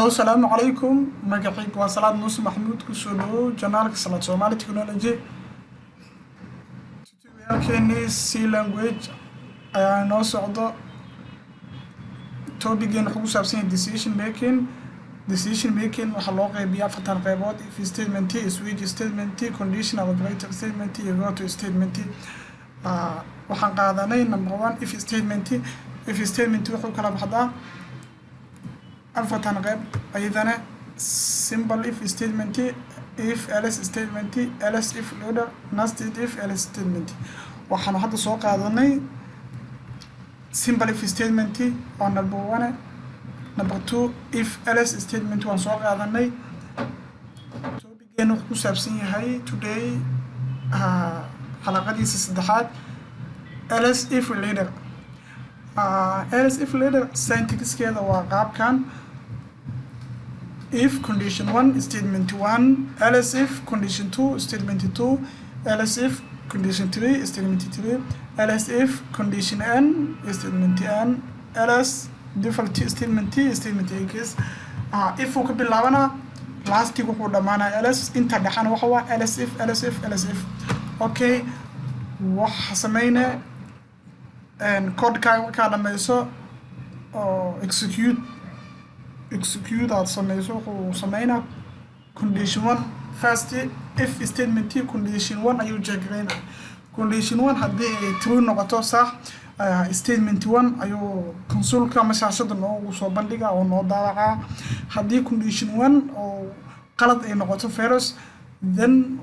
Hello, salaamu calaykum. Magacaygu waa Salaad Muuse Maxamuud. Kusoo dhawow channelka Salaad Somali Technology. Tutorialkeenii C language ayaa noo socdo. Topicgeena wuxuu ku saabsan yahay decision making. Decision making waxaa loo qeybiyaa afartan qeybood: if statement, switch statement, conditional operator statement iyo goto statement. Waxaan qaadanay number one, if statement. If statement wuxuu kala baxdaa afartan qeyb ayadana: simple if statement, if else statement, else if ladder, nested if else statement. Waxaanu hadda soo qaadanay simple if statement oo number one. Number two, if else statement waan soo qaadanay. Topicgeena wuxuu ku saabsan yahay today, xalaqadiisa saddexaad, else if ladder. Else if ladder syntaxkeeda waa qaabkan: if condition one, statement one, else if condition two, statement two, else if condition three, statement three, else if condition n, statement n, else default statement, statement x. If uu ka bilaabanaa, lastig wuxuu dhamaanaa else. Inta dhexana waxa waa else if, else if, else if. Okay, waxa sameyne codekaaga markaa dhameyso oo execute aad sameyso, wuxuu sameynaa condition one. First, if statement condition one ayuu check gareynaa. Condition one haddii ay true noqoto, sax, statement one ayuu consoleka ama shaashada noogu soo bandhiga oo noo daawacaa. Haddii condition one oo qalad ay noqoto, false, then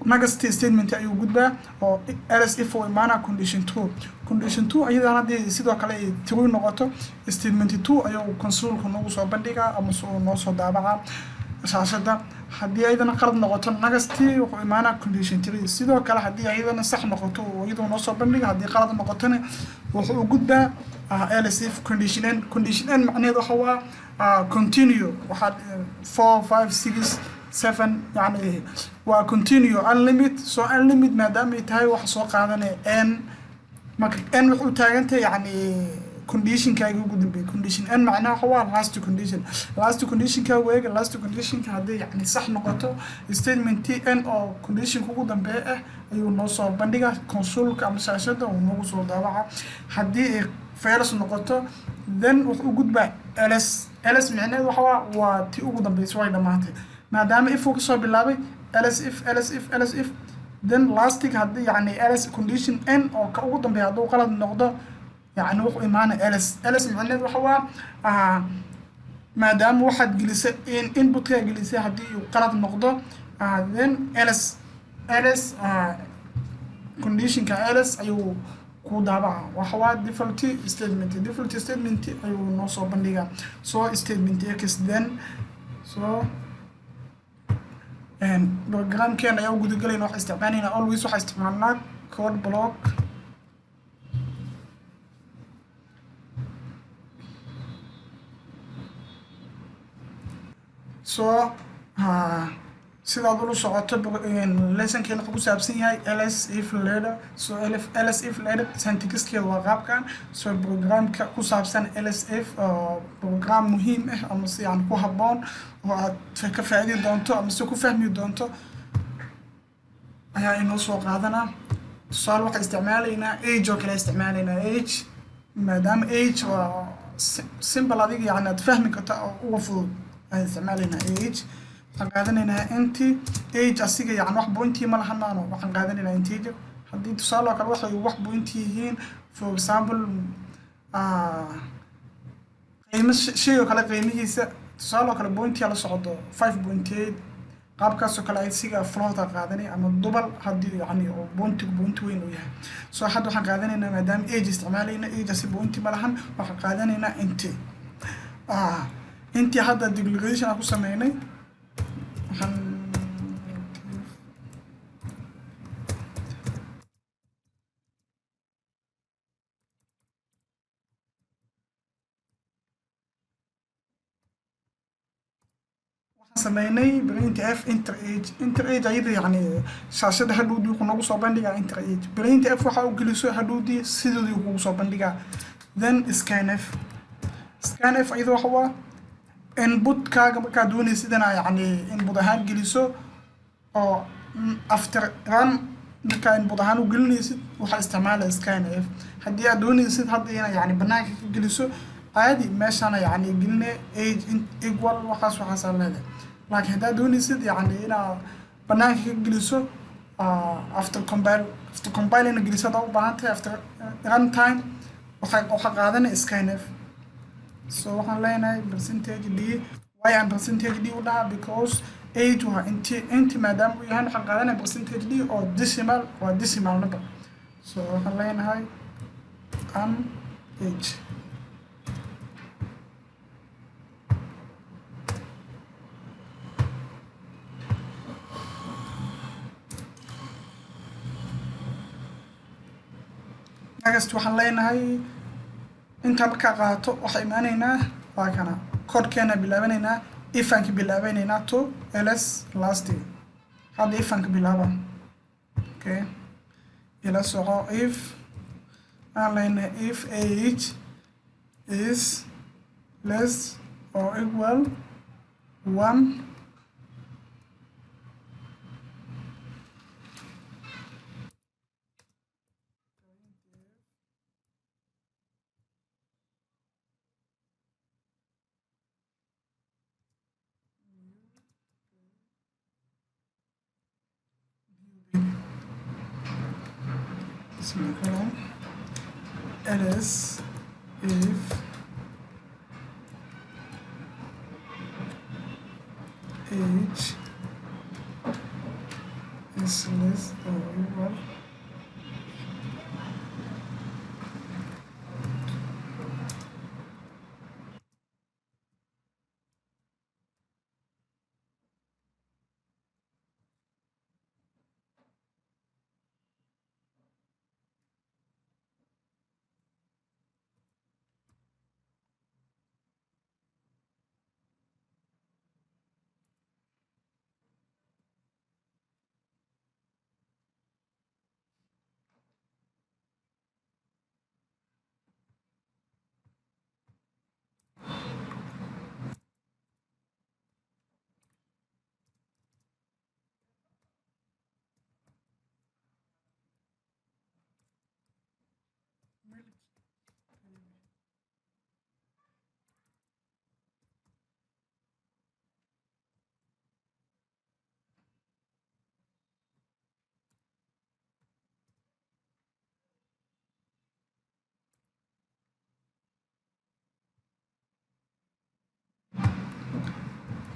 next statement ayuu gudbaa oo else if uu imaanaa condition two. Condition two ayadana haddii sidoo kale ay true noqoto, statement two ayuu consoleka noogu soo bandhigaa ama soo noo soo daabacaa shaashada. Haddii ayadana qalad noqoto, next wuxuu imaanaa condition three. Sidoo kale haddii ayadana sax noqoto, iyadoo noo soo bandhiga. Haddii qalad noqotona, wuxuu u gudbaa else if condition n. Condition n macnaheed waxa waa continue. Waxaa four, five, six, seven, yani waa continue unlimit. So unlimit maadaama ay tahay, waxa soo qaadanaya n. Marka n wuxuu taagantahay yani conditionkaaga ugu dambeeyay. Condition n macnaha waxa waa last condition. Last conditionkaaga eega. Last conditionka haddii yani sax noqoto, statement n oo conditionka ugu dambeeya ah ayuu noo soo bandhiga consoleka ama shaashada uu noogu soo daawaca. Haddii ay false noqoto, then wuxuu u gudbaa else. Else micneheed waxa waa tii ugu dambeysay, way dhamaatay. Maadaama if uu kasoo bilaabay, else if, else if, else if, then lastig haddii yani else condition n oo ka ugu dambeeya hadduu qalad noqdo, yani wuxuu imaanaya else. Else micneheed waxa waa maadaama waxaad gelisay in inputkaa gelisay haddii uu qalad noqdo, then else, else conditionka else ayuu ku daabaca. Waxa waa default statement. Default statement ayuu noo soo bandhigaa. So statement x. Then so programkeena ayaa u gudagelayna. Waxaa isticmaalayna, always waxaa isticmaalnaa code block. So sidaad ula socoto, lessonkeena wuxuu ku saabsan yahay else if ladder. So else if ladder syntaxkeeda waa qaabkan. So programka ku saabsan else if, program muhiim ah ama si yani ku habboon oo aad ka faa'iidi doonto ama si ku fahmi doonto ayaa inoo soo qaadanaa. Tusaale, waxaan isticmaalaynaa age oo kale isticmaalaynaa. Age maadaama age waa simple, adiga yani aad fahmi karto oo uga fudud, ayaan isticmaalaynaa age. Waxaan qaadanaynaa int age. Asiga yani wax pointii ma lahan maano, waxaan qaadanaynaa integer. Haddii tusaale oo kale waxay wax pointi yihiin, for example qiimo shay oo kale qiimihiisa, tusaale oo kale pointia la socdo 5.8, qaabkaasoo kale asiga floata qaadanay ama double haddii yani oo pointigu point weyn uu yahay. So hadda waxaan qaadanaynaa, maadaama age isticmaalayna, age asi pointi ma lahan, waxaan qaadanaynaa int. Intii hadda declaration aan ku sameynay, waxaan sameynay print f enter age. Enter age ayada yani shaashada hadhowdii wuxuu noogu soo bandhigaa enter age. Print f waxa u geliso hadhowdii sidoodii kugu soo bandhigaa. Then scanf. Scanf ayada waxa waa Inputkaaga markaad doonaysid inaa yacni input ahaan geliso oo after run markaa input ahaan u gelinaysid, waxaa isticmaalaya scanf. Haddii aad doonaysid hadda inaa yacni banaanka ka geliso, caadi meeshana yacni geline age equal waxaas waxaasaa leedahay. Laakiin haddaad doonaysid yacni inaad banaanka ka geliso after compile, after compile ina geliso haddaa u baahan tahay, after run time waxaa qaadanaya scanf. So waxaan leenahay percentage d. Why aan percentage d u dhahaa? Because age waa inti maadaama uu yahay, waxaan qaadanaya percentage d oo decimal, waa decimal number. So waxaan leenahay an age. Next waxaan leenahay intaa markaa qaato, waxaa imaanaynaa waa kana koodhkeena bilaabanaynaa, if aan ka bilaabanaynaa to else last. Hadda if aan ka bilaaba. Okay, ila soco. If aan leenahay if age is less or equal 1, semicolon, else if age is less or equal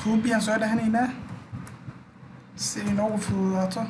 copy aan soo dhehanaynaa si ay noogu fududaato.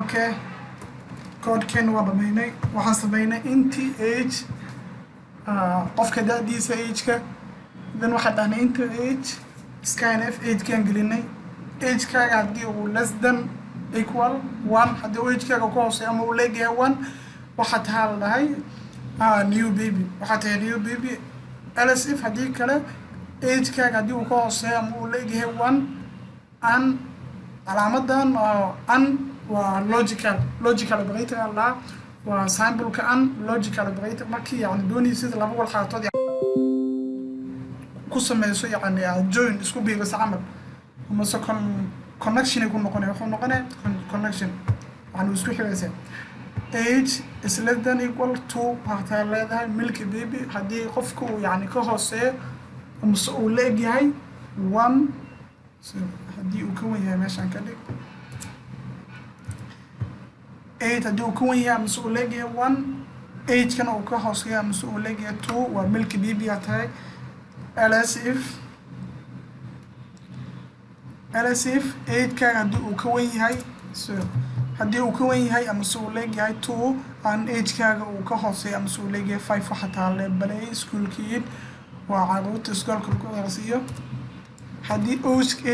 Okay, code-keena waa dhamaynay. Waxaan sameynay int age, qofka da-diisa, age-ka. Then waxaan dhahnay int age, scanf, age-kaan gelinay. Age-kaaga haddii uu less than equal one, haddii uu age-kaaga ku hooseeyo ama uu leegyahay one, waxaa tahaa la dhahay new baby, waxaa tahay new baby. Else if, haddii kale age-kaaga haddii uu ka hooseeyo ama uu leegyahay one, and calaamadan oo and waa logical operator aa lahaa, waa symbolka and, logical operator. Markii yani doonaysid laba walxaatood ku sameyso, yani aad join isku biiriso camal amase connection ay ku noqonaya, wuxuu noqonaya connection, yani isku xiraysa. Age is less than equal to, waxaa leedahay milk baby. Haddii qofka uu yani ka hooseeyo amase uu la eg yahay one, haddii uu ka wen yahay, meeshaan ka dhig eight, haddii uu ka wen yahay amase uu la eg yahay one, age-kana uu ka hooseeyo amase uu la eg yahay two, waa milk baby aa tahay. Else if, else if age-kaaga haddii uu ka wen yahay, so haddii uu ka wen yahay amase uu leegyahay two and age-kaaga uu ka hooseeyo amase uu leegyahay five, waxa taale play school kid, waa caruurta iskoolka lagu ciyaarsiiyo. Haddii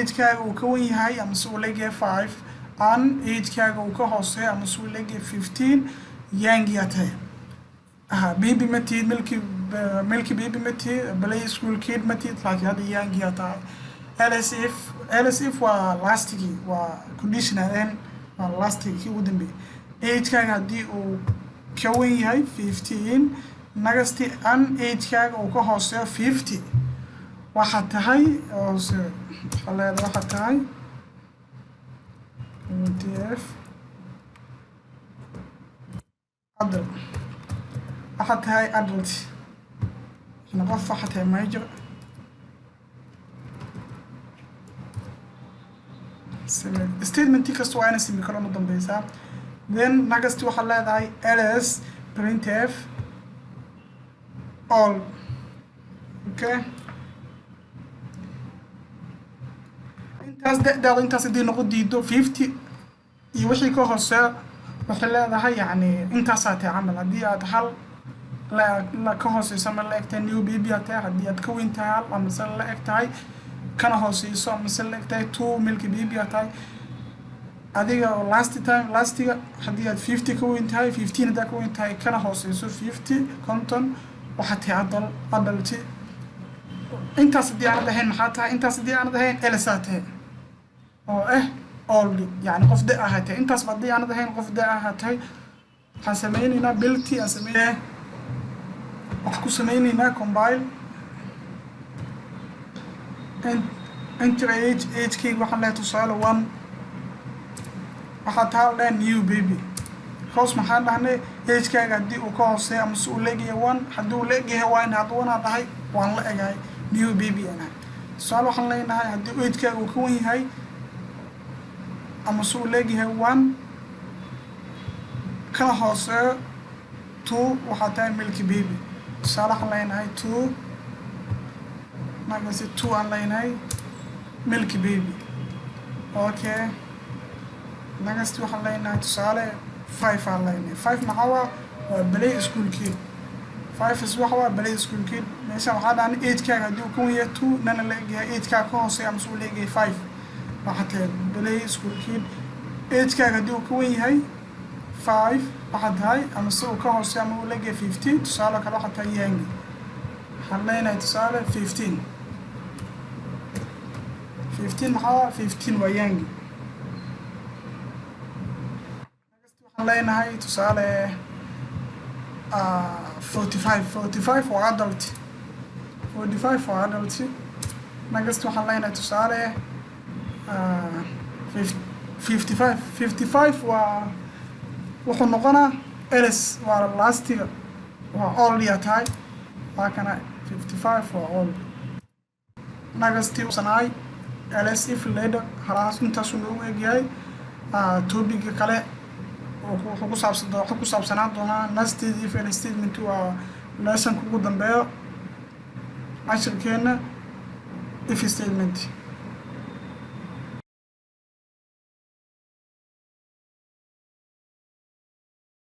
age-kaaga uu ka wen yahay amase uu leegyahay five and age-kaaga uu ka hooseeyo amase uu leegyahay 15, young yaa tahay. Aha, baby ma tihid, milky baby ma tihid, play school kid ma tihid, laakiin hadda young yaa tahay. Else if, else if waa lastigii, waa conditional n, waa lastigii kii ugu dambeeyay. Age-kaaga haddii uu ka wen yahay 15 nagasti and age-kaaga uu ka hooseeyo 50, waxaa tahay hoose, waxaa leedahay, waxaa tahay tf adult, waxaa tahay adult, yani qof waxaa tahay major. Statement kasta waa ina semicolon u dambeysaa. Then next waxaad leedahay ls printf all. Okay, intaas da-daada intaas haddii noqon diido, 50 iyo wixii ka hooseeyo, waxay leedahay yacni intaasaa tahay camal. Haddii aad hal la ka hooseyso ama la eg tahay, new baby aad tahay. Haddii aad ka weyn tahay hal amase la eg tahay, kana hooseyso amase la eg tahay two, milky baby aad tahay. Adiga oo last time lastiga, haddii aad 50 ka weyn tahay, 15 haddaa ka weyn tahay, kana hooseyso 50, 50, waxaad tahay adult. Intaas haddii aanad ahayn, maxaa tahay? Intaas haddii aanad ahayn, else aa tahay oo ah old, yani qof da ahaa tahay. Intaasba haddii aanad ahayn, qof da ahaa tahay. Waxaan sameyneynaa build aan sameynaa, waxaan ku sameyneynaa compile. Enter age, age-kayga waxaan leeyahay tusaale one, waxaa taa la dhahay new baby, because maxaan dhahnay? Age-kaaga haddii uu ka hooseeyo amase uu leegyahay one, haddii uu leegyahay one, hadda one aan dhahay, waan la egahay, new baby aan ahay. Tusaale waxaan leenahay haddii age-kaaga uu ka wen yahay amase uu leegyahay one, kana hooseeyo two, waxaa tahay milky baby. Tusaale waxaan leenahay two, markaasi two aan leenahay, milky baby. Okay, next waxaan leenahay tusaale five aan leenahay. Five maxaa waa? Waa play school kid. Five is waxa waa play school kid. Meesha waxaa dhahan age-kaaga haddii uu ka wen yahay two, nana la egyahay age-kaaga ka hooseeya amase uu la egyahay five, waxaa tahay play school kid. Age-kaaga haddii uu ka wen yahay five, waxaa tahay amase uu ka hooseeya ama uu la egyahay 15, tusaale kale waxaa tahay young. Waxaan leenahay tusaale 15. 15 maxaa waa? 15 waa young. Waxaan leenahay tusaale 45. 45 waa adult, 45 waa adult. Next waxaan leenahay tusaale 55. 55 waa wuxuu noqonaa else, waa lastiga, waa old yaa tahay. Waa kana, 55 waa old. Next sanaay else if ladder halaas intaasuu noogu egyahay. Topic-ga kale wuxuu ku saabsanaan doonaa nested if else statement, waa lessonka ugu dambeeyo cashirkeena if statement.